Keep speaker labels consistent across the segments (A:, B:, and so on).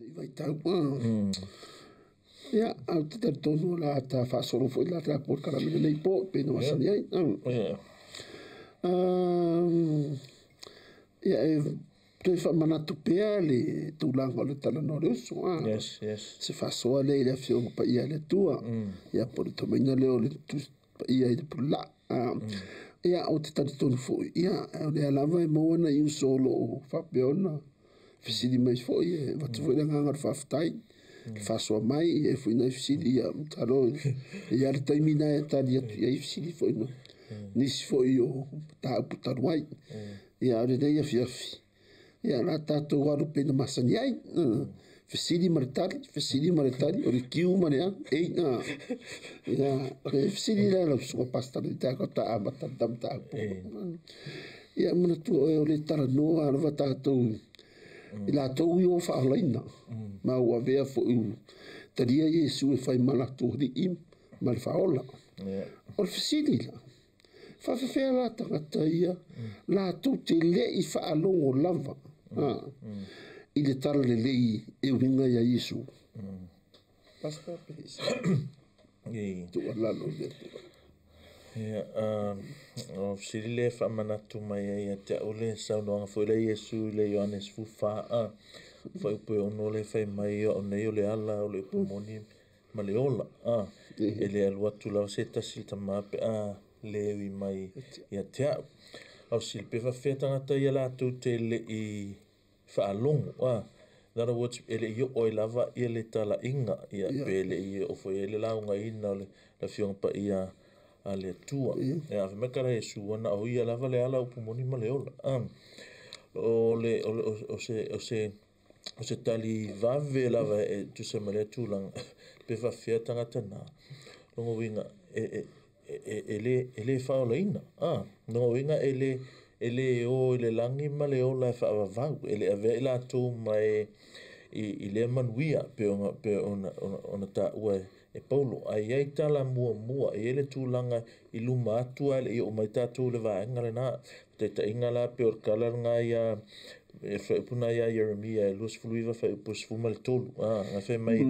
A: I vaitau. Ia, ae ou te talitonu o le a ta faasolo foi la ta polokalame i lenei po pei ona masani ai. Ia, e toe faamanatu pea le tulaga o le talanoa o le uso.
B: Yes.
A: Se faasoa lea i le Afioga Paia a le Atua. Ia, po o le tomaina lea o le Tusi Paia i le Pulaa. Ia, ou te talitonu foi, ia, o lea lava e maua nai uso o lo o faapea ona fesili mai foi, e avatu foi le agaga o le faafetai, le faasoa mai, e i ai foi nai fesili, ia, masalo e i ai le taimi lena e tali atu i ai fesili foi ma nisi foi o mataupu talu ai. Ia, a o lenei afiafi, ia, o le a tatou alu pei ona masani ai. Fesili ma le tali, fesili ma le tali, o le Q ma le A, A. Ia, o le fesili lea lau susuga Pastor i tatou ta amata le mataupu. Ia, manatua oe o le talanoa lava tatou i latou i o faaolaina ma ua avea foi talia Iesu e fai ma latou alii ma le faaola. O le fesili la, faafefea la tagata ia latou te le i faalogo lava i le tala lelei e uiga ia Iesu? Pastor, please. Tuualalo lea tulaga.
B: Ia, o fesili lea e faamanatu mai ai ia te au le saunoaga foi lea a Iesu i le Ioane 14, fuaiupu e 6 lea e fai mai, o au nei o le ala, o le upu moni ma le ola. E le alu atu lava se tasi i le Tama pe a le ui mai ia te au. A o fesili, pe faafefea tagata ia latou te le i faalogo? In other words, e le i oo ai lava ia le talaiga, ia, pe le i oo foi ai le laugaina o le Afioga Paia a le Atua. Ia, fai mai kala Iesu, na o ia lava le ala, upu moni ma le ola. O le, o, o, o, se, o, se, o se tali vave lava e tusa ma lea tulaga, pe faafefea tagata na. Lona uiga, e le faaolaina. Lona uiga e le o i le lagi ma le ola e faavavau. E le avea i latou mai i lea manuia pe ona taua e Paulo. Ae i ai tala muamua, e i ai le tulaga i luma atu ae le i oo mai tatou i le vaega lena. Taitaiga la pe o le tala lena ia e fuaiupu na ia Ieremia e 29 fuaiupu 13. Na fai mai,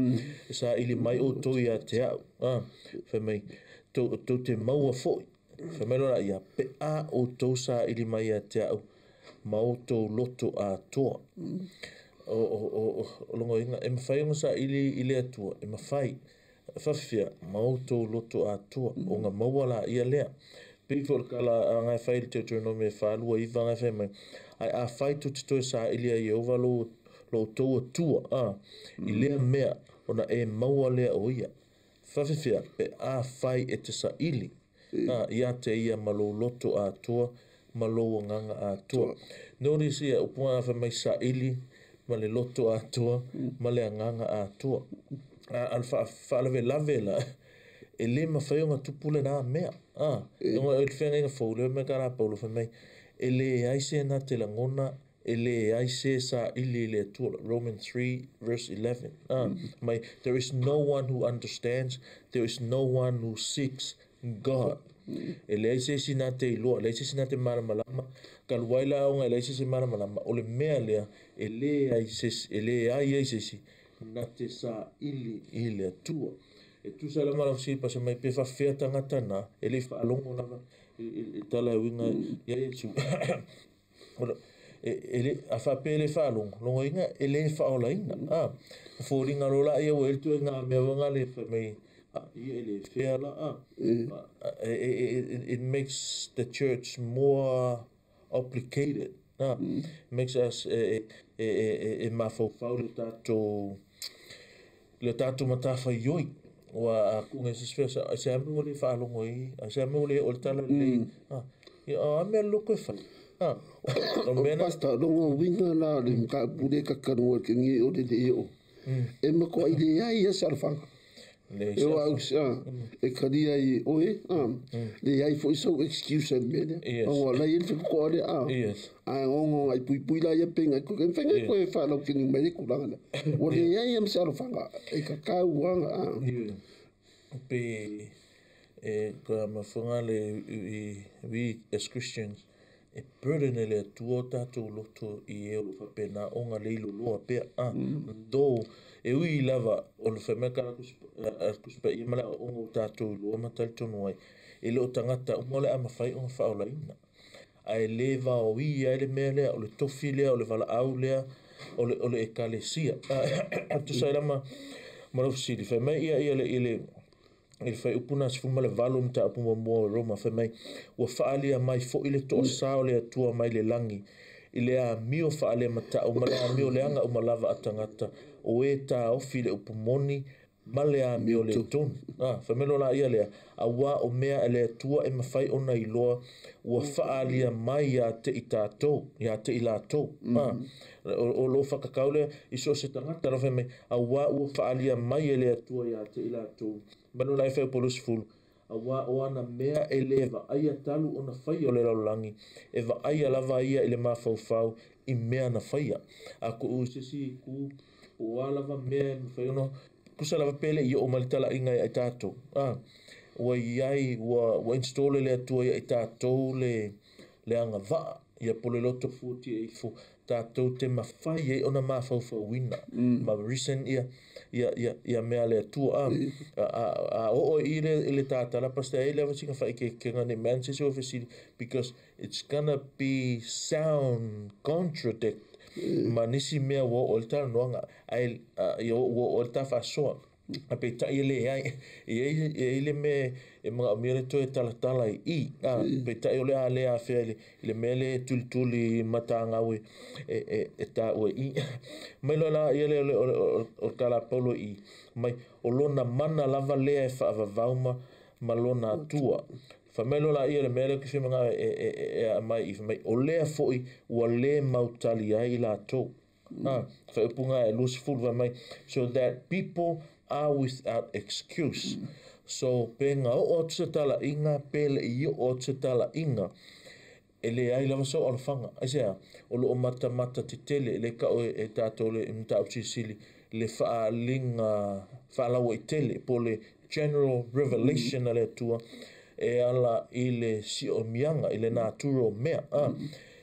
B: e saili mai outou ia te au. Fai mai, tou te maua foi. Fai mai loa ia, pe a outou saili mai ia te au ma outou loto atoa. O lona uiga, e mafai ona saili i le Atua, e mafai. Faafefea, ma outou loto atoa, ona maua la ia lea. Pei foi o le tala a fai i le Deuteronomio e 4:29 na fai mai, ae afai tou te toe saili ia Ieova lo outou Atua i lea mea, ona e maua lea o ia. Faafefea, pe afai e te saili ia te ia ma lou loto atoa ma lou agaga atoa. Notice ia, upuga fai mai saili ma le loto atoa ma le agaga atoa. A le faalavelave la, e le mafai ona tupu lena mea. Ona o le feagaiga fou lea mai kala Paulo fai mai, e leai se na te lagona, e leai se saili i le Atua. Romans 3 verse 11. Mai, there is no one who understands, there is no one who seeks God. E leai se isi na te iloa, leai se isi na te malamalama, talu ai la ona e leai se isi malamalama, o le mea lea, e leai se isi, e leai ai se isi na te saili i le Atua. E tusa la ma lau fesili pasa mai pe faafefea tagata na, e le i faalogo lava i tala e uiga ia Iesu. E le, a faapea e le faalogo, lona uiga e le faaolaina. Foliga loa la ia ua i ai le ituaiga mea foi lea fai mai, ia e le fea la. It makes the church more complicated. Makes us e mafaufau le tatou matafaioi. Ua a kuga se se se a mea ua le faalogo ai, a se a mea ua le oo le tala lelei. Ia, a mea loko e fai. O mea na.
A: Pastor, lona uiga la o le mataupu lea tatalanoa i le taimi o le le oo. E matuai leai lava se alofaga.
B: Le
A: E o au e talia ai oe, leai foi sou excuse i le mea lea. Ona la i ai le fetotoa lea. Ae ono ai puipui la ia pe ngai koe. Mafai ngai koe faalautele mai le tulaga lea. Ua leai lava ma se alofaga e tatau lava.
B: Pe e ka mafunga le we as Christians E burden e le Atua o tatou loto i e o lo o faapena ona leiloa pea. Though e ui lava o le fai mai a le Tusi Paia ma le aoaoga ua tatou iloa ma talitonu ai, e le o tagata uma o le a mafai ona faaolaina. Ae le vaoia ai le mea lea, o le tofi lea, o le valaau lea, o le ekalesia. Tusa ai la ma lau fesili, fai mai ia i le i le i le fuaiupu na 18 mataupu muamua o Roma, fai mai, ua faaalia mai foi le toasā o le Atua mai le lagi, i le amio faalematau ma le amio leaga uma lava a tagata, o e taofi le upu moni ma le amio le tonu. Fai mai loa laia lea, auā o mea a le Atua e mafai ona iloa, ua faaalia mai ia te i tatou, ia te i latou. O lo whakakau lea, i so se tagata la fai mai, auā ua faaalia mai e le Atua ia te i latou. Manu la e whai polo sefulu, auā o ana mea e le vaaia talu ona whai o le lalolagi, e vaaia lava ia i le mafaufau i mea na whaia. A ko u se si ku, o a lava mea e mawhai ono, kusa lava pele i o mali tala inga i tātou. Ua iai, ua install le Atua ia i tātou le anga vaa, ia pole loto fuati e ifo, tātou te mawhai e ona mafaufauina. Ma reason ia ia mea le Atua. A o i le tātala, pastor e le avasinga whai ke kenga ne man se se fesili, because it's gonna be sound contradict ma nisi mea ua o le tala noanga, ai ia ua o le tawhasoa. A pe tai e le ai, e le me e mga o mea le toe talatala i pe tai o le a le a fea i le mea le tulituli matanga e tā ue i. Mai loa la ia le o kala paulo i, mai o lona mana lava lea e whaavavau ma lona atua. Fa mai loa la ia le mea le ki mga e a mai i, mai o lea foi ua le mautali ai i latou. Fa upunga e 20 mai, so that people are without excuse. So pe ngā o o tse tala inga, pe le i o tse tala inga, e le ai lava sau alfanga. Ai sea, o lo o mata mata te tele, le ka o e tātou le mta sili, le whaalinga, whaalawa i tele, po le general revelation a le Atua, e ala i le si o mianga, i le nāturo mea.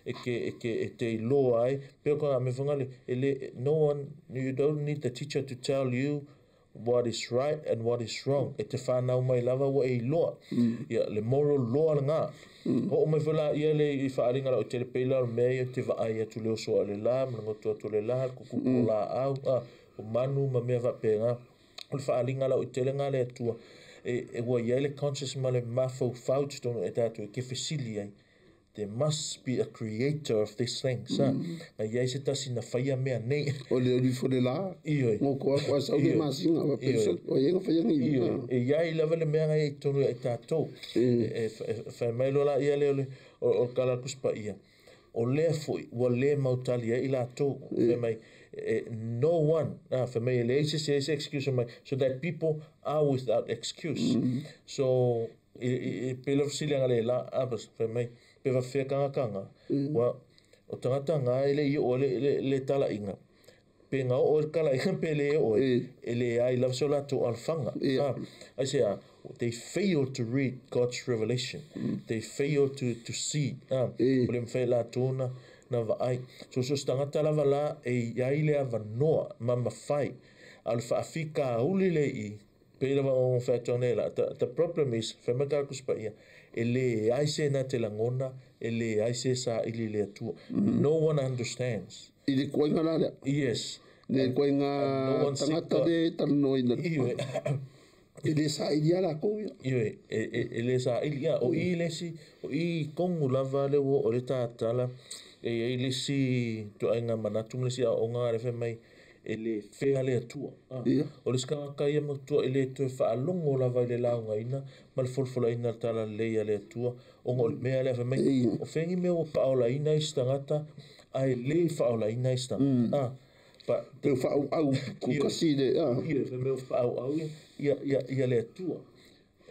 B: E ke e te iloa ai, pe o ka ngā me whangale, e le, no one, you don't need the teacher to tell you what is right and what is wrong. E te whanau mai lava ua e iloa. Ia, le moral loa le ngā. O mai whala ia le i whaaringa la o te le peila o mea ia te vaai atu le oso a le la, ma ngoto atu le la, kukuku o la au, o manu ma mea wapenga. O le whaaringa la o te le ngā le atua. E ua ia le conscious ma le mafau te tono e tātou e ke fesili ai. There must be a creator of these things. Na iai se tasi na whaia mea nei.
A: O le uri fo le la.
B: Ioi.
A: Ngō koa koa sau le masinga. O ienga whaia ngi.
B: Ioi. E iai lava le mea ngai i tonu e tātou. E whai mai lola ia le o kala kuspa ia. O lea foi, ua le mautali ai i latou. Whai mai, no one, whai mai le se excuse mai, so that people are without excuse. So, e pela fsili anga le la, abas, whai mai, pe va fea kanga kanga. Wa, o tangata ngā e le i o le tala inga. Pe ngā o le kala inga pe le o e le ai lava so latou alfanga. Ai se a, they fail to read God's revelation. They fail to see. O le mwhai latou na vaai. So so tangata lava la e iai le avanoa ma mawhai. A le whaafika uli le i, pe lava o whaatoa nei la. The problem is, whaimaka kuspa ia, e le ai se na te langona, e le ai se sa ili le atua. No one understands.
A: I le koinga la lea.
B: Yes.
A: Le koinga tangata le talanoina.
B: Iwe.
A: E le sa ili ala kou ia.
B: Iwe, e le sa ili ia. O i lesi, o i kongu lava le wo o le tātala, e i lesi tuainga manatu lesi a onga le whai mai, e le whea le atua. O le skanga ia matua e le toe whaalongo lava i le launga ina, ma le folfola ina tala le ia le atua, o ngol mea le mai, o whengi mea o whaola ina i stangata, a e le whaola ina i stangata.
A: Pe whaau au kukasi le.
B: Ia, fe mea o whaau au ia le atua.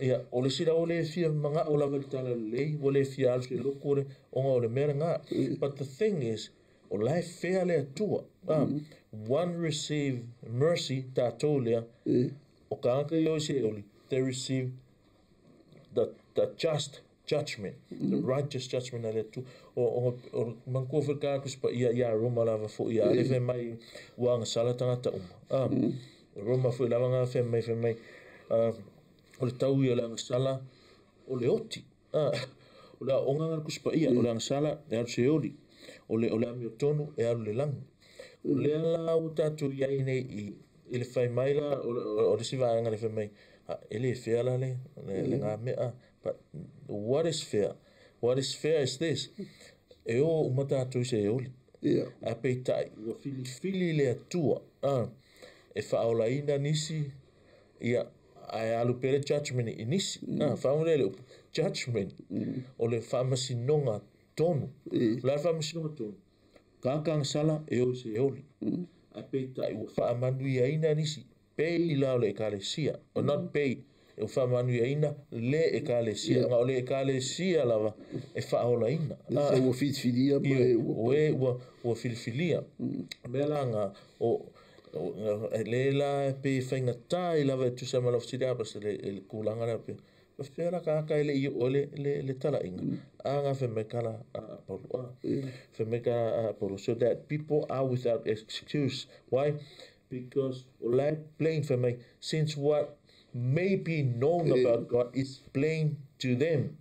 B: Ia, o le sira o le fia manga o lava le tala le, o le fia alu se loko le, o ngā o le mea ngā. But the thing is, o lai whea le atua. One receive mercy, tātou lea, o ka anka i o se oli, they receive the just judgment, the righteous judgment a le Atua. O manatua foi le Tusi Paia ia Roma lava foi ia ale fai mai ua agasala tagata uma. Roma foi lava nga fai mai o le tau ia o le agasala o le oti. O le aoga nga le Tusi Paia o le agasala e alu seoli, o le amiotonu e alu le lagi. O lea la ua tatou iai nei i le fai mai la o le isi vaega le fai mai e le fea la le ngamea. But what is fair? What is fair is this. E o uma tatou i se oli. A peitai ua filifili le Atua e faaolaina nisi ia ae alu pea le judgment i nisi. Faamolemole le upu judgment o le faamasinoga tonu. O le faamasinoga tonu tagata agasala e o i se oli. A peitai ua faamanuiaina nisi pei la o le ekalesia or not pei e ua faamanuiaina le ekalesia nga o le ekalesia lava e faaolaina.
A: Ua filifilia
B: ma ua filifilia. Mea la nga o le la pe faigata i lava e tusa ma lau fesili apa se le kulaga lea pe fea la tagata e le i oo le talaiga aga fai mai kala a Paulo fai mai kala a Paulo, so that people are without excuse. Why? Because o la plain fai mai, since what may be known about God is plain to them.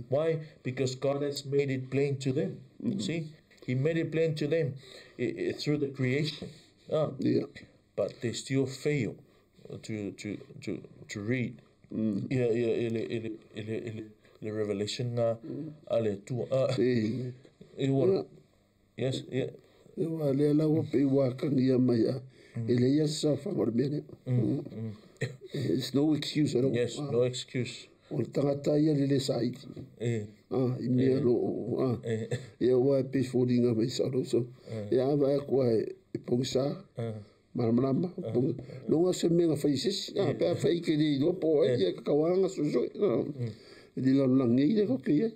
B: Why? Because God has made it plain to them. See? He made it plain to them through the creation. But they still fail to read. Le revelation nga ale tu. Yes, yeah.
A: Ua lea la ua pe ua kangia mai a. E le ia sa fa o le mea. It's no excuse at all.
B: Yes, no excuse.
A: O le tagata ia le le saili. I mea lo ia ua e pe foliga mai sa lo so. Ia ava e kua e pongisa. Malamalama. Longa se mea fai sesi. Pe a fai ke le iloa po ai ia kakawanga soso. E le lalolagi le ko ke ia.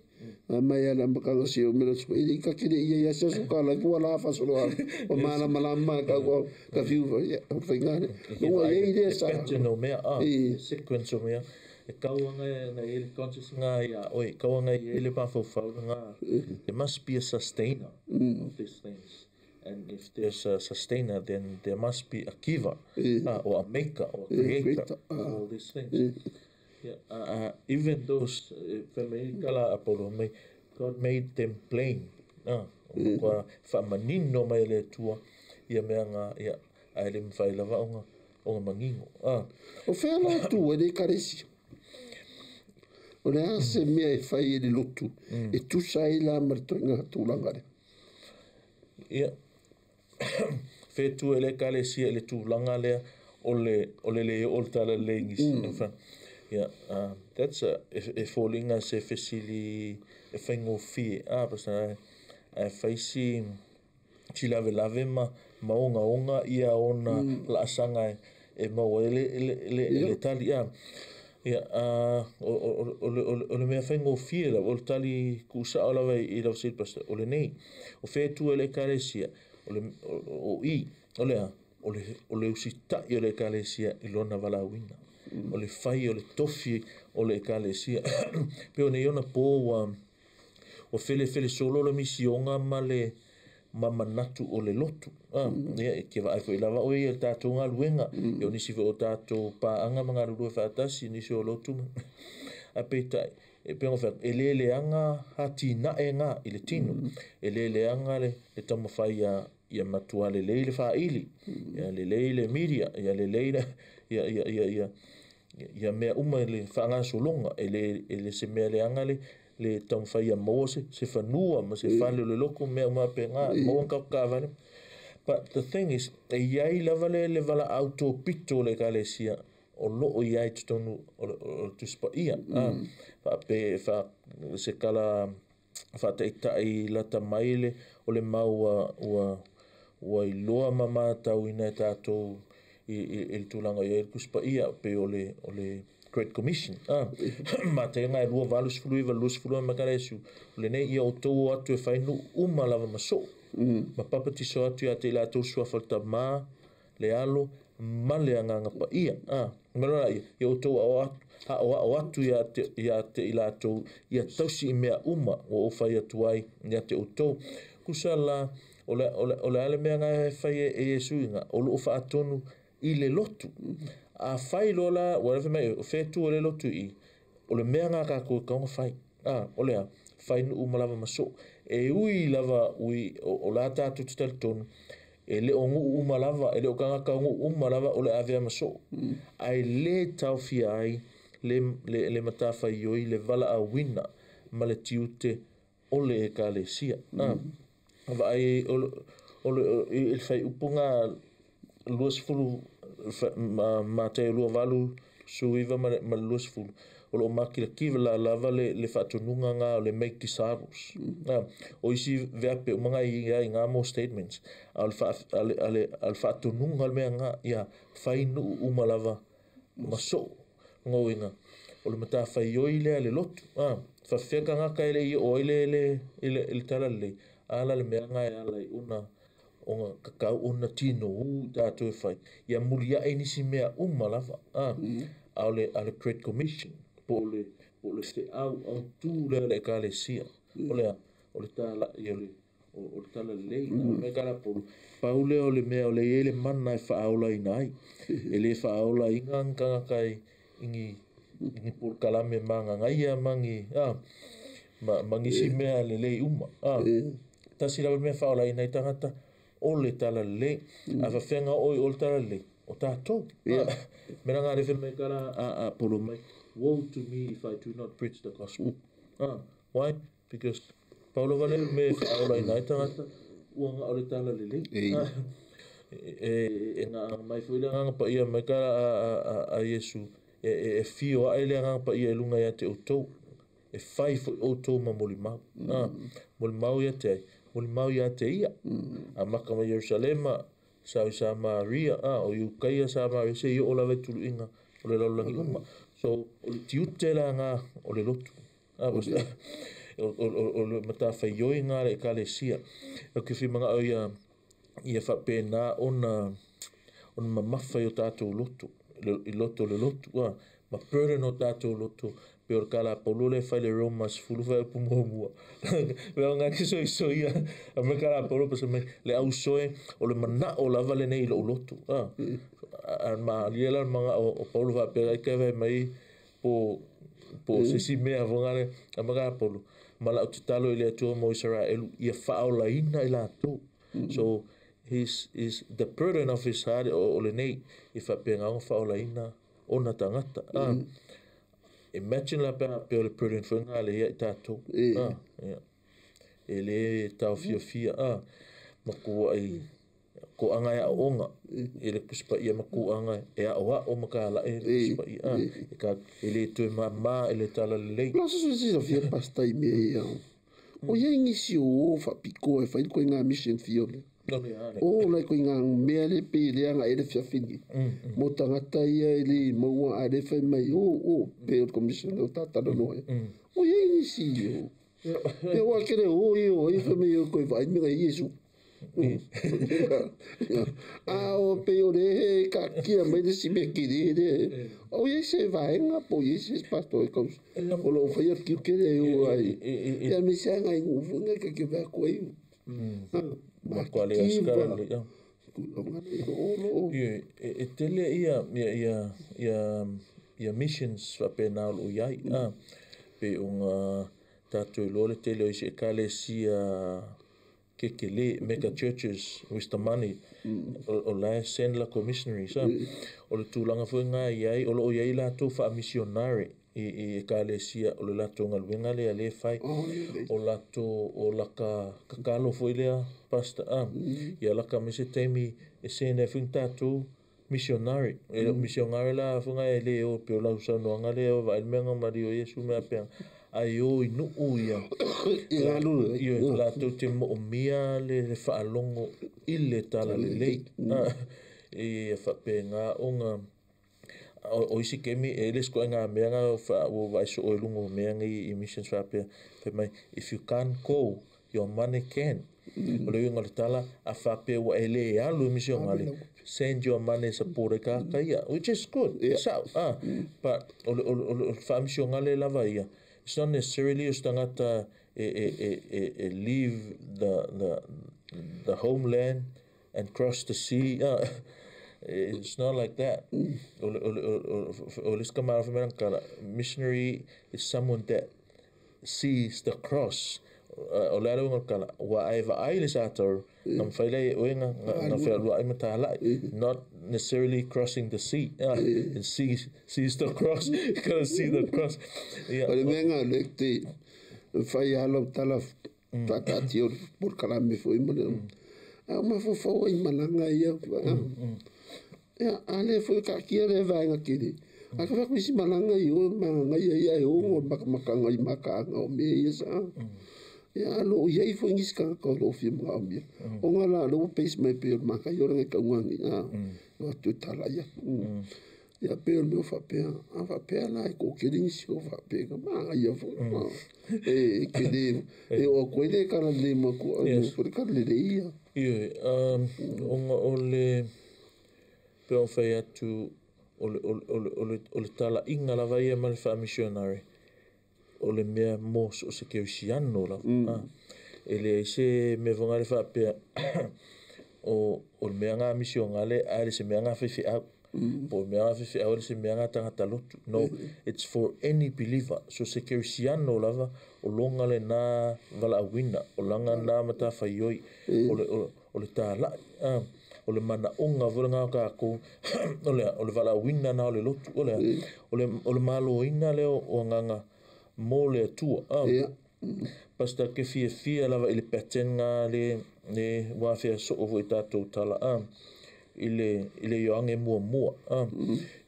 A: Mai ala makanga se o mea e le ka kele ia ia se so ka la kua la fa solo o malamalama ka ka fiu ia o fainga le. Longa ia i le sa.
B: Pattern o mea sequence o mea. E kauanga na i le conscious ngā ia oi, kauanga i le mafaufau ngā. There must be a sustainer of these things. And if there's a sustainer, then there must be a giver, or a maker, or a creator, all these things. Yeah, even those, God made them plain. Kua whaamanino mai le Atua ia mea ngā, ia, ae le mwhai lava o ngā mangingo.
A: O whea la Atua e le ekalesia. O le a se mea e whai e le lotu, e tusa e la marito i ngā tūlanga rea.
B: Ia, whenua e le ekalesia e le tūlanga lea o le le o le tala le ingisi. Yeah, that's a e foliga se fesili e faigofie pasana e faisi tilavelave ma maogaoga ia ona laasaga e maua ai le tali. Ia o le mea faigofie lava o le tali kuusao lava i lau fesili pastor o lenei o fetua e le ekalesia o le o i o lea o le usita'i o le ekalesia i lona valaauina. O le fai o le tofi o le ekalesia. Pe o nei ona pō ua felefele solo le misioga ma le ma manatu o le lotu. Ia e ke vaai foi lava o ia le tatou galuega. Ia o nisi foi o tatou paaga ma galulue faatasi nisi o lotu. A peitai e pei ona fai atu e le leaga atinae gā i le tino. E le leaga le taumafai ia matua lelei le faaili, ia lelei le media, ia lelei le ia ia ia ia ia mea uma le faagasologa e le se mea leaga le taumafai ia maua se fanua ma se fale o le loko mea uma pega maua kakavale. But the thing is e iai lava le valaau topito o le ekalesia o loo iai totonu o le Tusi Paia. Faape se kala faataitai lata mai le o le mau ua iloa ma matauina e tatou i le tulaga i ai le Tusi Paia pe o le Great Commission. Matega e 28 20 ma kala Iesu o lenei ia outou o atu e fai nuu uma lava ma soo. Ma papatiso atu ia te i latou suafa o le Tamā, le Alo Ma le Agaga Paia. Ma ia ia outou aoao atu ia te i latou ia tausi i mea uma ua ou fai atu ai ia te outou. Kusa la o le ale mea ngai fai e Iesu inga o loo faatonu i le lotu. A fai lola ua fai mai o fetu o le lotu i o le mea ngā kākou kaunga fai. O lea fai nuu malava maso. E ui lava ui o la tātou te talitonu e le o nguu umalava, e le o kangaka o nguu umalava o le avea maso. Ai le taufia ai le matawhai oi le vala a wina ma le tiute o le ekalesia. Va ai o le fai upunga 20 ma te 28 suiva ma le 20 o lo makila kiva la lava le faatonuga ngā o le make disciples. O isi veape o manga i ai ngā mo statements a le faatonuga le mea ngā ia fai nuu uma lava maso ngōinga o le matawhai oi lea le lotu. Whawheka ngā kaele i o le le tala le ala le mea ngā e ala i una o ngā kakau ona tino hu tātou e whai ia muri a nisi mea uma lava. A le Great Commission po le se au tu le le ekalesia o le o le tala i o le tala lei me kala polu paule o le mea o le ele mana e whaaola ina ai e le whaaola inga nganga kai ingi pol kalame manga ngaia mangi mangisi mea le lei uma tasi lava mea whaaola ina i tangata o le tala lei a whawhenga oi o le tala lei o tātou mena ngā rewe me kala a polo mai. Woe to me if I do not preach the gospel. Why? Because Paulo vale me whaola ina i tangata ua ngā o le tala lelei. E ngā mai fui le ngā pa ia mai kala a Iesu e fio a ele ngā pa ia e lunga ia te outou. E whai fo outou ma moli mau. Moli mau ia te ai. Moli mau ia te ia. A maka ma Jerusalema sa i Samaria o Iukaia Samaria se i o lawe tulu inga o le laulangi uma. So, o le tiute la ngā o le lotu. O le matawhai ioi ngā le ekalesia. O ke whimanga o ia whapena ona mamawhai o tātou lotu. I lotu o le lotu. Ma burden o tātou lotu. Pe o le kala paulo le whai le Roma sifulu whai upu mua mua. Peo ngā ki soi soi ia. A me kala paulo pasa mai le au soe o le mana o lava le nei lo lotu. A ma liela manga o Paulo va pega i kewe mai po sisi mea vongale a manga Paulo mala o te talo i le atua mo Israelu ia whaola ina i lātou. So his is the burden of his heart o le nei i whapenga o whaola ina ona tangata. Imagine la pea pe o le burden whainga le ia i tātou. E le tau fia fia makua i ko anga e aonga e le kuspa ia maku anga e ao o makala e le kuspa ia e ka e le toe ma e le tala lelei.
A: La so si so fia pasta i mea ia. O ia ngisi o fa piko e fai ko ngā mission fiole. O la ko ngā mea le pe le anga e le fia fini. Mo tangata ia e le maua a le fai mai o pe o commission o tata no e. O ia ngisi o. E o akere o i o i fai mai o ko vai me Yesu. A o pe o le ka kia mai le si me ki le. O ia se vaenga po ia se pastor e kaus. O lo fai ki ke le o ai. Ia me se ngai u funga ke ke va ko ai.
B: Ma ko le askara le. E tele ia ia ia ia missions fa pe na o ia pe unga tātou lo le tele o se ekalesia kekele mega churches with the money o la send la commissionaries o le tulaga foi ngā iai o loo iai latou faamissionary i ekalesia o le latou galuega lea lē fai o latou o laka kakalo foi lea pastor ia laka ma se taimi e sene foi tatou missionary e le missionary la foi e le o pe o lau saunoaga lea o vaai le mea mali o Iesu mea pea ai o i nuu ia i latou te moomia le faalogo i le tala lelei e faapega ona o isi kemi e le skoinga mea nga ua vaai soo i luga o mea nei i missions faapea fai mai if you can't go your money can. O le uiga o le tala, a faapea ua e lē alu e misionale, send your money support e kāka ia, which is good, sa'o a. But o le fa'amisionale lava ia, it's not necessarily o se tagata e leave the homeland and cross the sea. It's not like that. O le isi kamara fa mea kala, missionary is someone that sees the cross. O le ala uiga o le kala, ua ae vaai le sataro na mafai lea e oe ga fealuaʻi ma tālaʻi, not necessarily crossing the sea and sees the cross. You gotta see the cross.
A: Yeah. O le mea ga le te fai ala o tala faataatia o le polokalame foʻi ma le a o mafaufau ai malaga ia ia a lē foʻi kaakia le vaega kele a ka faku isi malaga i o magagai ai ae ogo makamakaga i makaaga o mea ia sa ia alo i ai foʻi nisi tagata o loo fia magaomia ona la le ua peisi mai pei o le makai o lega kauga a o atu e talai aku ia pei o le mea o faapea a faapea la e toʻatele nisi o faapea ka magaia foʻi e kele e oo atu ai le kala lelei ma po le kala lelei ia.
B: Ioe, ona o le pe o fai atu o le talaʻiga lava ia ma le fa'amisionary o le mea mo so o se kerisiano lava e leai se mea foga le faapea o le mea ga misionale ae le se mea ga faifeau po o le mea ga faifeau le se mea ga tagata lotu. No, it's for any believer. So se kerisiano lava o loga lenā valaauina o laga na matafaioi o le talaʻi o le manaʻoga foi lena o takou o le valaauina na o le lotu o le maloina lea o agaga mo le Atua. Pastor, ke fiafia lava i le pattern ga le ua afea soo foʻi tatou tala i le Ioage muamua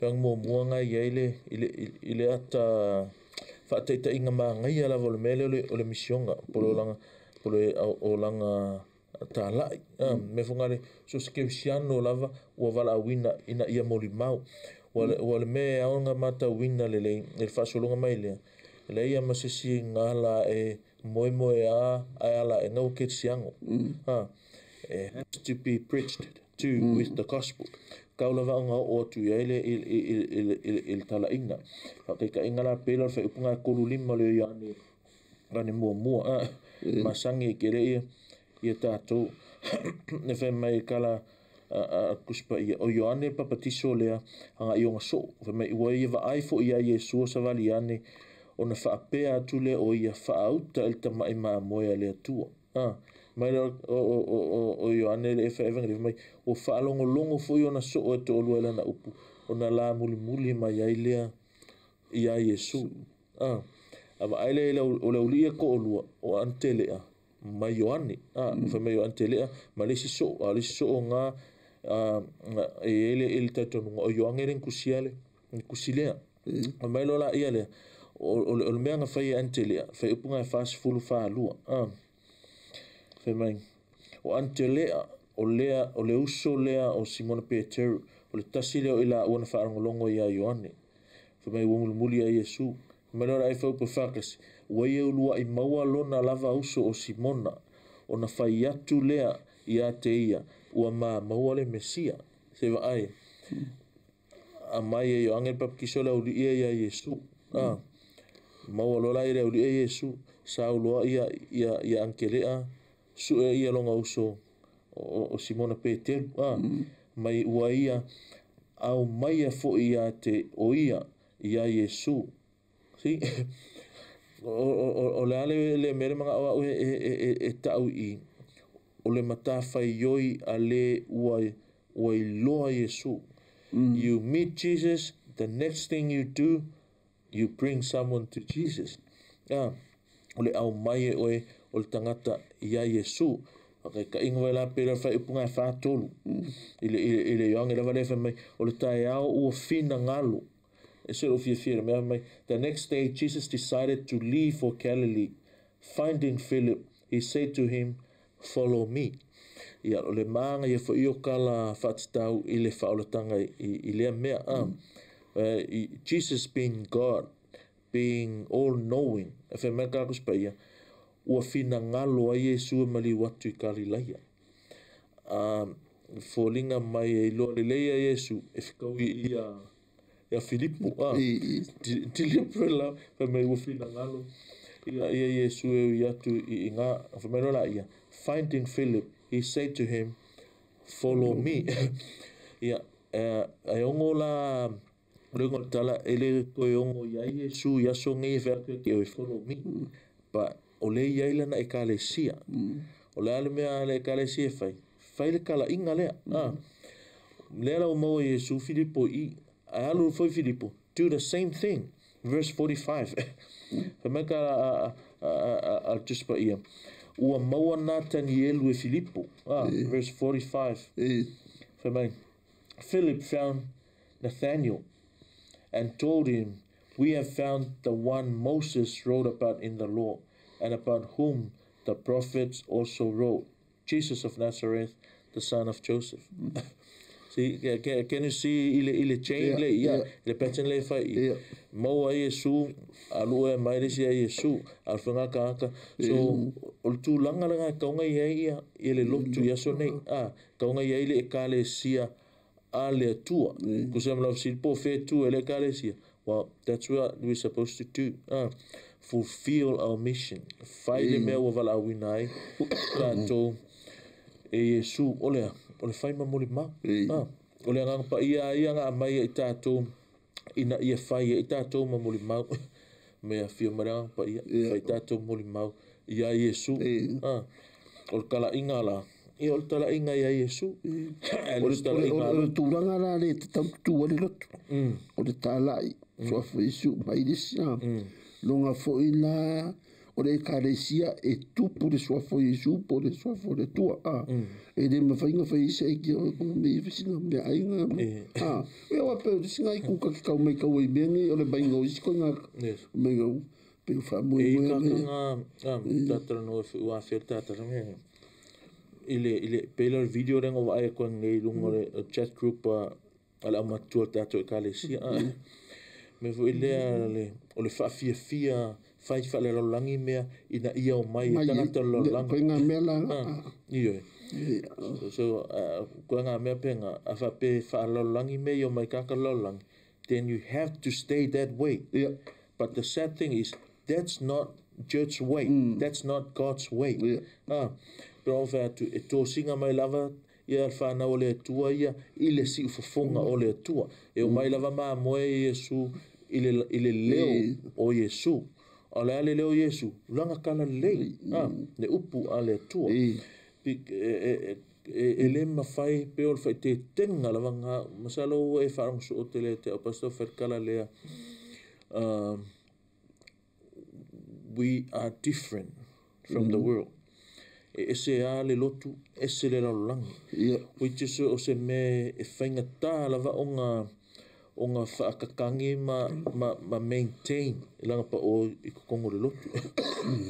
B: Ioage muamua ga iai le i le ata faataitaʻiga magaia lava o le mea lea o le misioga po le olaga po le olaga talaʻi mea fogale so se kerisiano lava ua valaauina ina ia molimau ua le mea e ao ona matauina lelei i le faasologa mai lea leai ma se isi gala e moemoe a ae ala e gau kerisiano. It has to be bridged to with the gospel kau lava ona oo atu i ai le i le talaʻiga faakaikaʻiga la pela o le faaiupuga e 35 le Ioane muamua masagi e kele ia tatou le fai mai kala a kuspa ia o Ioane le papatiso lea aga i ona soo fai mai ua ia vaai foʻi iā Iesu o savali ane ona faapea atu lea o ia faauta i le tamaʻi mamoe a le Atua mai le o Ioane le efa evangelii mai ua faalogologo foʻi ona soo e toʻalua i lana upu ona la mulimuli mai ai lea iā Iesu a vaai le o le auliʻi e toʻalua o Antelea ma Ioane fai mai o Antelea ma le isi soo a le isi soo ga e i ai le talitonuga o Ioane le tusia le tusi lea mai lo la ia lea o le mea na fai e Antelea fai upuga e 42 fai mai o Antelea o lea o le uso lea o Simona Peteru o le tasi lea o i laua na faalogologo iā Ioane fai mai ua mulimuli ai Iesu mai lo la e faupu fakasi ua ia uluaʻi maua lona lava uso o Simona ona fai atu lea ia te ia ua mamaua le Mesia se vaai amai e Ioane le papatiso le auliʻi ia Iesu maua loa la i le auliʻi ia Iesu sauloa ia Antelea suʻe ia lona uso o Simona Peteru mai ua ia au maia foʻi ia te o ia ia Iesu si o le ale le mele manga o e tau i o le matafaioi a le ua iloa Iesu. You meet Jesus, the next thing you do, you bring someone to Jesus. O le au mai e oe o le tagata ia Iesu faakaikaʻiga vai la pela faaiupuga e 43 i le Ioage lava lea fai mai o le taeao ua finagalo e se o fiafia le mea mai. The next day Jesus decided to leave for Galilee. Finding Philip, he said to him, "Follow me." Ia o le maga ia foʻi o kala faatatau i le faaolataga i lea mea Jesus being God, being all knowing, e fai mai ka paia. Ua finagalo ai Iesu e maliu atu i Kalilaia. Foliga mai e iloa lelei ia Iesu e fekaui ia Filipo. Deliberate la fai mai ua finagalo ia Iesu e ui atu i iga. Fai mai loa laia, finding Philip, he said to him, follow me. Ia, e ongo la le uiga o le tala, e le toe ongo iai Iesu i aso nei e fai atu ia te oe, follow me. But o lea e i ai lana ekalesia. O le a le mea a le ekalesia e fai? Fai le talaiga lea. Lea la ua maua e Iesu Filipo i i. Ae alu foi Filipo, do the same thing. Verse 45. Fai mai ka a le Tusi Paia, ua maua Natanielu e Filipo. Verse 45. Fai mai, Philip found Nathaniel and told him, we have found the one Moses wrote about in the law, and about whom the prophets also wrote, Jesus of Nazareth, the son of Joseph. See, can you see i le chain le, ia, le pattern le fai i. Maua ai Iesu, alu e mai le isi ai Iesu, alu whanga kāka. So, o le tūlanga langa kaunga i ai ia, i le lotu i aso nei. Kaunga i ai le ekalesia a le Atua. Ko se mala sili po whētu e le ekalesia. Well, that's what we're supposed to do. Fulfill our mission. Fai le mea ua valaauina ai tātou e Iesu. O lea, o le whai mamoli mau. O le agaga paia ia nga mai i tātou ina ia whai i tātou mamoli mau. Mea whio mai le agaga paia. Whai tātou mamoli mau i a Iesu. O le talaiga la. Ia o le talaiga ia Iesu.
A: O le tūlanga la le te taututu ale lotu. O le talai. Soa Iesu mai le isi. Longa foi la o le ekalesia e tupu le soafo Iesu po le soafo le Atua. E le mawhainga whai isi e ki o me i whisinga mea ainga. E oa pe o le singa i kuka ki kau mai kau i mea ngi o le mainga o isi koe ngā mainga o pe o wha moe
B: E i
A: moe mea.
B: Kakanga, tātara no e ua whia tātara mea. I le pēla le video renga wa ai koe ngei lunga le chat group a le aumatua tātou ekalesia. Me foi lea le, o le whaafia whai wha le lalolagi mea ina ia o mai e tangata o le lalolagi.
A: Koe ngā mea la.
B: Ioe. So, koe ngā mea penga, a wha pe wha lalolagi mea i o mai kaka lalolagi, then you have to stay that way. But the sad thing is, that's not church way. That's not God's way. Pero o wha atu, e tō singa mai lava, ia le whanau o le Atua ia, i le si ufafonga o le Atua. E o mai lava maa moe Iesu, i le leo o Iesu. O le ale leo Iesu, langa kala lei, le upu a le Atua. E le mawhai pe o le whai te tenga lava ngā, masalo ua e wharangusu o te le te au pastor wharekala lea. We are different from the world. E ese a le lotu, ese le lalolagi. Which is o se me e whainga tā lava o ngā whaakakangi ma maintain e langa pa o i kokongo le lotu.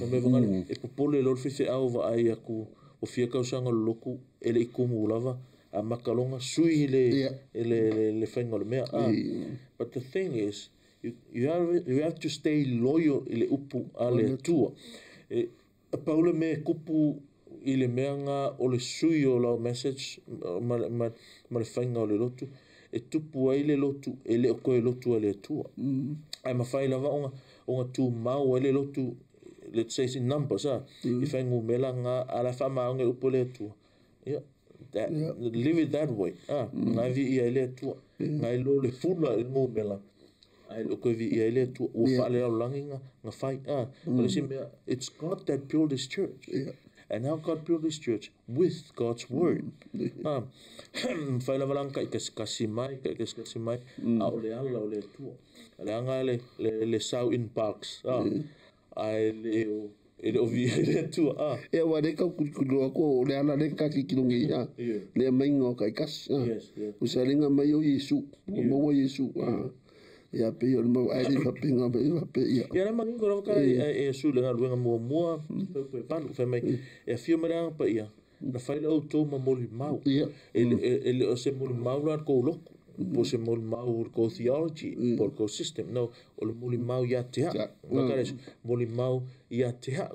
B: O me wangale, e popole lo le whiwhi au wa ai aku o fia kausanga le loku e le ikumu lava a makalonga sui le whainga o le mea. But the thing is, you have to stay loyal i le upu a le Atua. E paule me kupu i le mea ngā o le sui o lau message ma le whainga o le lotu, e tupu ai le lotu, e le o koe lotu a le Atua. Ai mawhai lava o ngā tū mau ai le lotu, let's say in numbers, i whaingu mela ngā ala wha maunga upu le Atua. Yeah, live it that way. Ngai vi ia le Atua. Ngai lo le fula i ngū mela. Ai lo koe vi ia le Atua. Ua whaale lau langi ngā whai. O le si mea, it's God that built this church. And how God built this church? With God's word. Whai lava langa kai kasi mai, kai kasi mai, a o le ala o le Atua. Le anga le sau in parks. Ai le o, e le o vi le Atua.
A: E wa le kau kurikuru ako, o le ala le kaki kilongi ia. Le mainga o kai kasi. O sa lenga mai o Iesu, o maua Iesu. Ia pe o le mau ai le whapenga mai whape ia.
B: Ia le mangingo lava kara e Iesu le ngā luenga mua mua, pe palu, whai mai, e whio mai ranga pa ia, na whai lau tō ma moli mau. E le o se moli mau la kou loko, po se moli mau kou theology, po kou system. No, o le moli mau ia te hea. Moli mau ia te hea.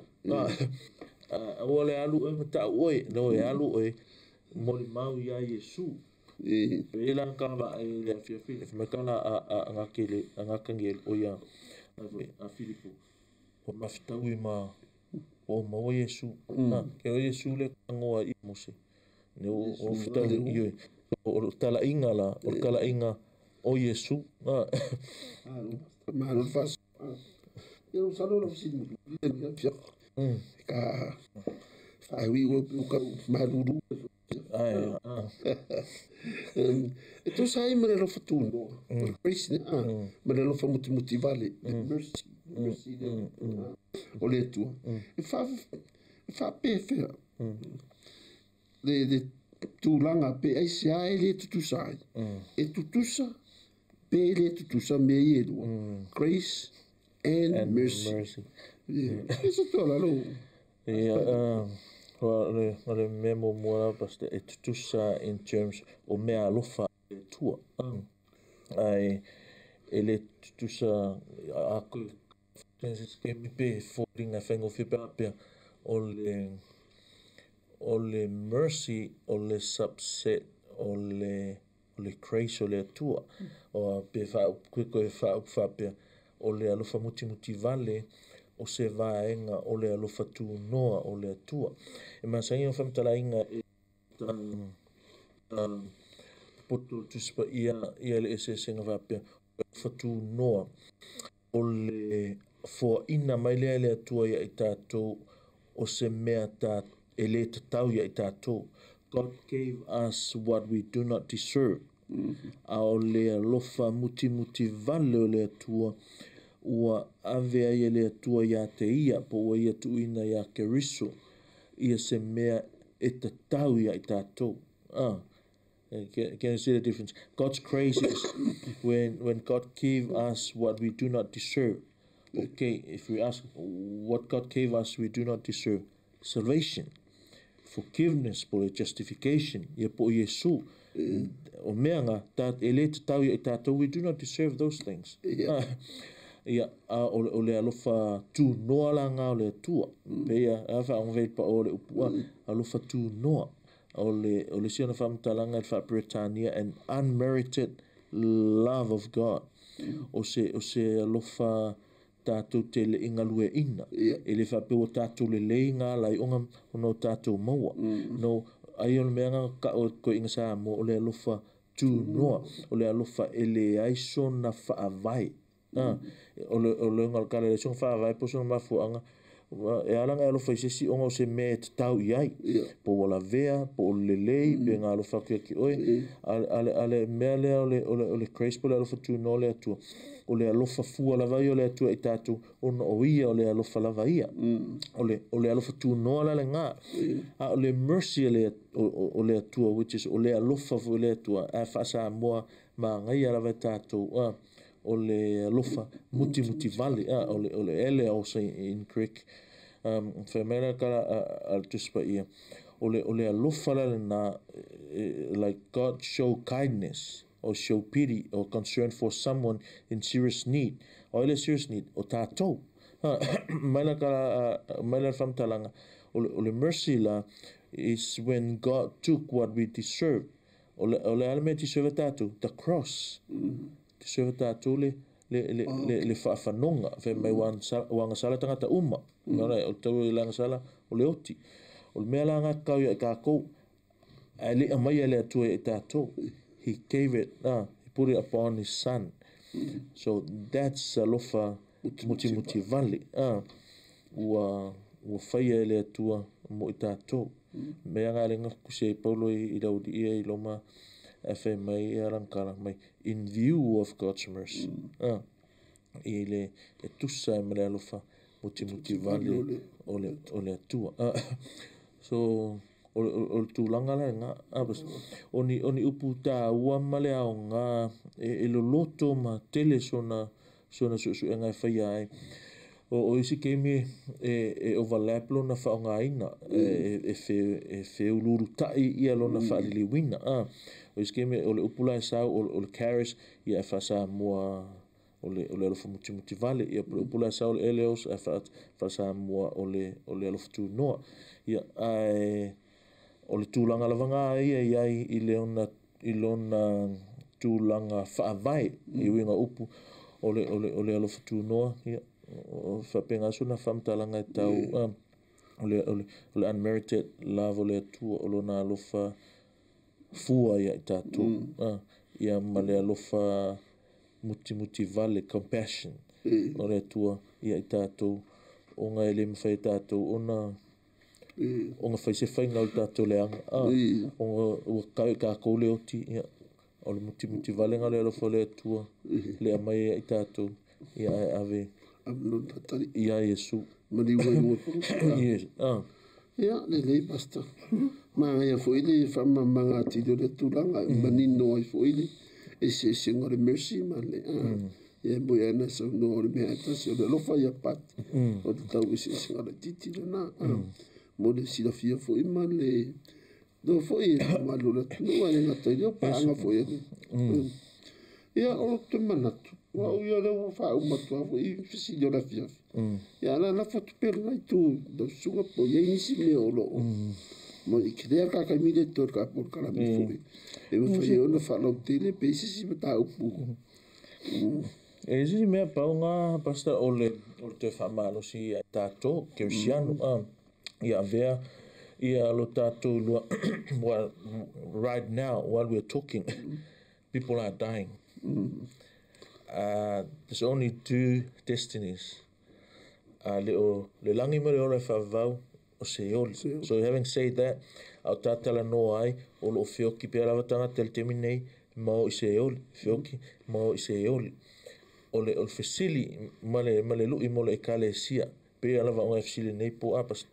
B: Aua le alu e ma oe no e alu oe molimau ia Iesu. E la ka va e le afiafi e mai kala a ngakele a ngakangel o ia a Filipo o mafitaui ma o maua Iesu. Ke o Iesu le ngoa i Mose ne o fitaui i o talainga la o kalainga o Iesu.
A: Ma lo fas e o salo lo sin ya fia ka fa wi o ka malulu
B: ai
A: e to sai ma le fatuno grace ne ma le fa muti vale mercy mercy o le tu e fa pe fe le tulaga pe ai se ai le tutusa ai e tutusa pe le tutusa me i e lua grace and mercy. E se tola lo
B: ia o le mea muamua pastor e tutusa in terms o mea alofa e tua ai e le tutusa a koe pe foliga faigofie pe apea o le mercy o le subset o le grace o le Atua o pe faaupu koe faaupu faapea o le alofa mutimuti vale o se vaega o le alofa tunoa o le Atua. E masani ona faamatalaina e poto Tusi Paia ia le eseesega faapea alofa tunoa o le foaina mai lea e le Atua ia i tatou o se mea ta e le tatau ia i tatou. God gave us what we do not deserve. A o le alofa mutimuti vale o le Atua ua ave ai e le Atua ia te ia po ua ia tuuina ia Keriso ia se mea e tatau ia i tatou. Can you see the difference? God's grace is when God gave us what we do not deserve. Okay, if we ask what God gave us, we do not deserve salvation, forgiveness, po le justification, ia po Iesu. O mea nga, ta, e le tatau ia i tatou, we do not deserve those things. Ia, a o le alofa tunoa la ngā o le Atua. Pe ia, a wha pa o le upua, alofa tunoa. O le siona whamatalaga i le faa-Peretania, an unmerited love of God. O se alofa tatou te le ingalue ina. E le faapea ua tatou lelei ngā lai onga ona o tatou maua. No, ai o le mea nga ka o koe inga sa mo o le alofa tunoa. O le alofa e le ai sona faavae. O le ngal kala le sona faavae po sona mafuanga e ala nga alofa i se isi ona o se mea e tatau i ai. Po ua lavea, po o lelei, pe ngā alofa atu ia ki oe. Ale mea lea o le grace po le alofa tunoa le Atua. O le alofa fua lava ia o le Atua i tatou, ona o ia o le alofa lava ia. O le alofa tunoa la le ngā. A o le mercy o le Atua, which is o le alofa foi o le Atua, a faa-Samoa magaia lava e tatou, o le alofa mutimuti vale, o le eleos in Greek. Fai mai la kala a le Tusi Paia, o le alofa la lena, like God show kindness or show pity or concern for someone in serious need. O le serious need, o tatou. Mai la kala, mai la whamtalanga, o le mercy la is when God took what we deserve. O le ala mea deserve tatou, the cross. Deserve tatou le faafanoga fai mai ua agasala tagata uma. O le tau i le agasala o le oti. O le mea la ngakau ia i kākou, ae le aumai e le Atua i tatou. He gave it, he put it upon his son. So that's alofa mutimuti vale. Ua faia e le Atua mo i tatou. Mea nga le ngakusi ai Paulo i lauli ia i Roma e fai mai ia langkala mai in view of God's mercy. I le e tusa e ma le alofa mutimuti vale o le Atua. So o le tulaga la nga bas o ni upu tāua ma le aoga e loloto ma tele sona suesuega e faia ai. O isi keimi e overlap lona faaaogaina e feululutai ia lona faaliliuina. O isi keimi o le upu la e sau o le charis ia e faasamoa. o le alofa mutimuti vale. Ia po o le upu la e sao o le eleos ae faasamua o le alofa tunoa. Ia ae o le tulaga lava gā ia i ai i lona tulaga faavae i uiga o upu o le alofa tunoa. Ia o faapena sona faamatalaga e tau o le unmerited love o le Atua, o lona alofa fua ia i tatou, ia ma le alofa mutimuti vale, compassion o le Atua ia i tatou, ona e le mafai e tatou ona fai se faiga o le tatou leaga, ona ua tau i tatou le oti. Ia o le mutimuti vale na o le alofa o le Atua le aumai ia i tatou, ia ae ave ia Iesu
A: Ia, lelei pastor. Magaia foi le faamamaga atili o le tulaga e manino ai foi le eseesega o le mercy ma le ia mo ia na saunoa o le mea e tasi o le alofa ia pat o le tau eseesega laitiiti lena mo le silafia foi ma le no foi e mamalu o le atunuu ae le gata i lea o paaga foi a le ia o te manatu ua au ia lea ua faauma atu lava foi fesili o le afiafi. Ia ala lafo atu pea lena itu lau susuga po o i ai nisi mea o loo mo i kelea kakaimi le toe ka polokalame foi e mafai ai ona faalautele pe i se isi mataupu.
B: E isi mea pau ngā pastor o le toe faamalosi ia tatou kerisiano ia avea ia lo tatou lua well, right now while we are talking people are dying. There's only two destinies. Le o le langi ma le ola e faavavau o Seoli. So having said that, au tātala noa ai o loo feoki pea lava tagata i le taimi nei ma o i Seoli, feoki ma o i Seoli. O le fesili ma le lui mo le ekalesia pea lava ona e fesili nei po apas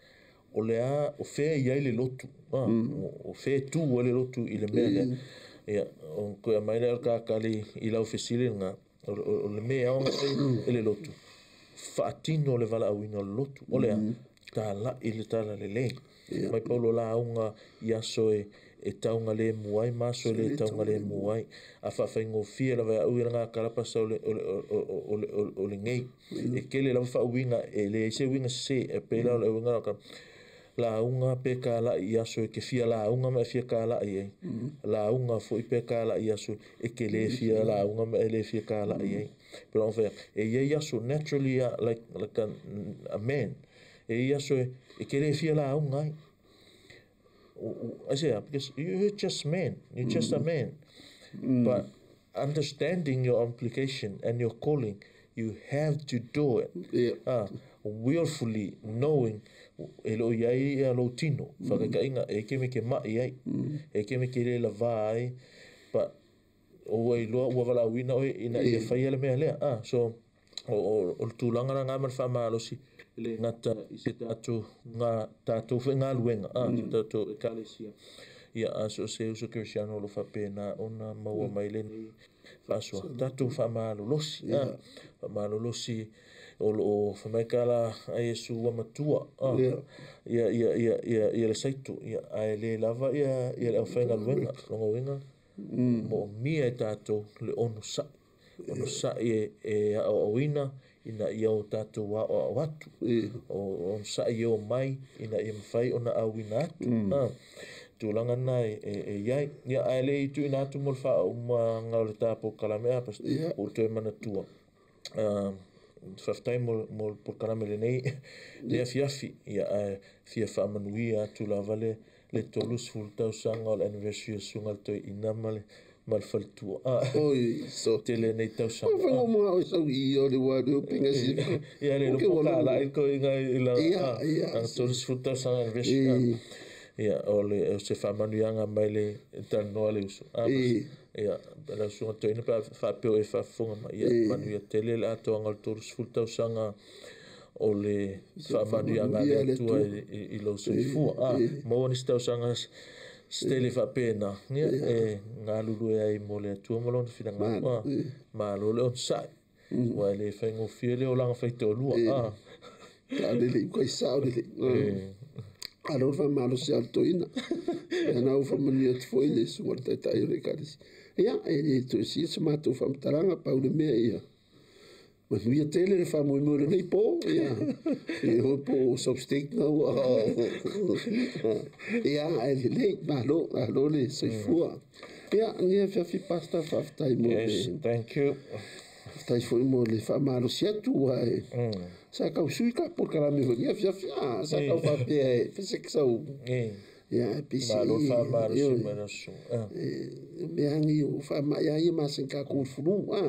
B: o le a o fea i ai le lotu, o fea tu ai le lotu i le mea lea. Ia o koe mai le kakali i lau fesili nga o le mea ona e le lotu faatino le valaauina o le lotu o le a tala'i le tala lelei mai paulo lauga i aso e tauga le muai ma aso e le tauga le muai a faafaigofie lava au i ngā kalapasa o le ngei e kele lava faauiga e leai se uiga sese e pei la o le uiga ka lauga pe kala'i i aso e ke fia lauga ma e fia kala'i ai lauga foi pe kala'i i aso e ke le fia lauga ma e le fia kala'i ai pero on e iai aso naturally like a man e iai aso e ke le fia lauga ai. I say because you're just man, you're just a man. But understanding your implication and your calling, you have to do it. Willfully knowing e lo iai ia lo tino whakakainga e ke me ke mai ai e ke me ke le lava ai but o ai loa ua valaauina oe ina ia whaia le mea lea. So o le tulaga la ngā ma le faamalosi le gata i se tatou ngā tatou faigaluega se tatou ekalesia ia a so se uso kerisiano o lo faapena ona maua mai lenei faasoa tatou faamalolosi faamalolosi o loo famaikala a Iesu ua matua ia ia ia ia ia le saito ia ae le lava ia ia le aufaigaluega longa uiga mo mia e tatou le ono sa'i e aoaoina ina ia o tatou aoao atu o ono sa'i e o mai ina ia mafai ona auina atu tulaga na e iai ia ae le i tuuina atu mo le faaumaga o le tapolokalame a ua toe manatua faafetai mo le polokalame lenei le afiafi ia ae fia faamanuia atu lava le 30 tausaga o le anniversary o susuga le toeaina ma le faletua.
A: Oi, so
B: tele nei tausaga.
A: O whango mga o sau i o le wā leo pinga si.
B: Ia le lopo ka ala i ko inga i la ang 30 tausaga anniversary. Ia o le se faamanuiaga mai le talanoa le uso. Ia la susuga toeaina pe faapeo e faafofoga mai ia manuia tele le atoaga o le 30 tausaga o le faamanuiaga a le Atua i lou soifua. Maua nisi tausaga stele faapena ia e galulue ai mo le Atua ma lona finagalo. Malo le onosai ua e le faigofie le olaga faitoalua.
A: Taʻalelei ukai sao lelei alo le faamalosi a le toeaina na ua faamanuia atu foi le susuga le taitai o le ekalesia. Ia e le toe sia se matou faamatalaga pau le mea ia Manuia tele le faamoemoe o lenei po, ia. E o po o steak na ua. Ia, ae lelei, malo, malo le soifua. Ia, ia fiafi pastor faafetai mo
B: Yes, thank you.
A: Faafetai foi mo le faamalosi atu ua e. Sa kau sui ka polokalame foi ia fiafi a sa kau faapea e fesek sau. Ia e pisi.
B: Malo faamalosi mai lau susuga.
A: Mea agi o faamai a ia masani kākou fulu a.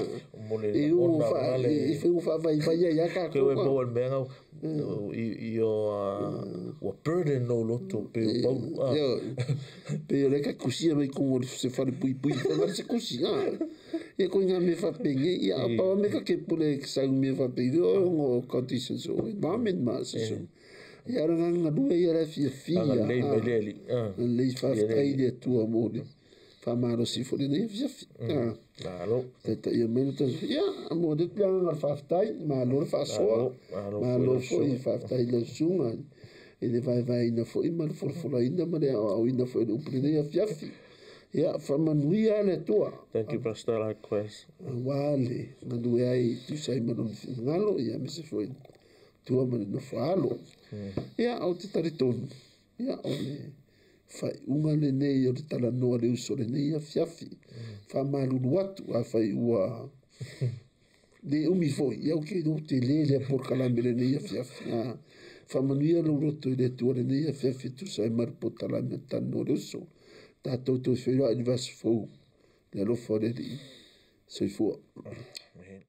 B: Mo le
A: E o
B: lagona
A: fa
B: ma le
A: e fai o faavaivai ai ia
B: Ke
A: kākou.
B: ue maua le mea ngau i o ua burden no loto pe o paulu.
A: Io, pe o le ka kusia mai kongo le se fale pui pui fa se kusi a. Ia ko ngā me fa penge ia pa me ka ke pule sa me fa pe o ngo conditions o environment ma se so. Ia ra ngā lue ia la fia fia.
B: Aga lei mai le ali.
A: Lei faafetai le Atua mo le faamalosi foi lenei fiafi.
B: Malo.
A: Tata ia mai le ia mo le tulaga le faafetai malo le faasoa.
B: Malo
A: Malo
B: foi
A: foi faafetai lau susuga i le vaevaeina foi ma le folafolaina ma le aoaoina foi o le upu lenei afiafi. Ia faamanuia le Atua.
B: Thank you, Pastor. Likewise.
A: Auā le galue ai tusa ai ma lona finagalo ia aemaise foi tua ma le nofo alo. Ia ou te talitonu ia o le faaiuga lenei o le talanoa le uso lenei afiafi. Faamalulu atu afai ua le umi foi ia ou ke iloa tele lea polokalame lenei afiafi. Faamanuia lou loto i le Atua lenei afiafi tusa ai ma le polokalame o le talanoa le uso. Tatou toe feiloai i le vaiaso fou le alofa o le Alii. Soifua.
B: Amen.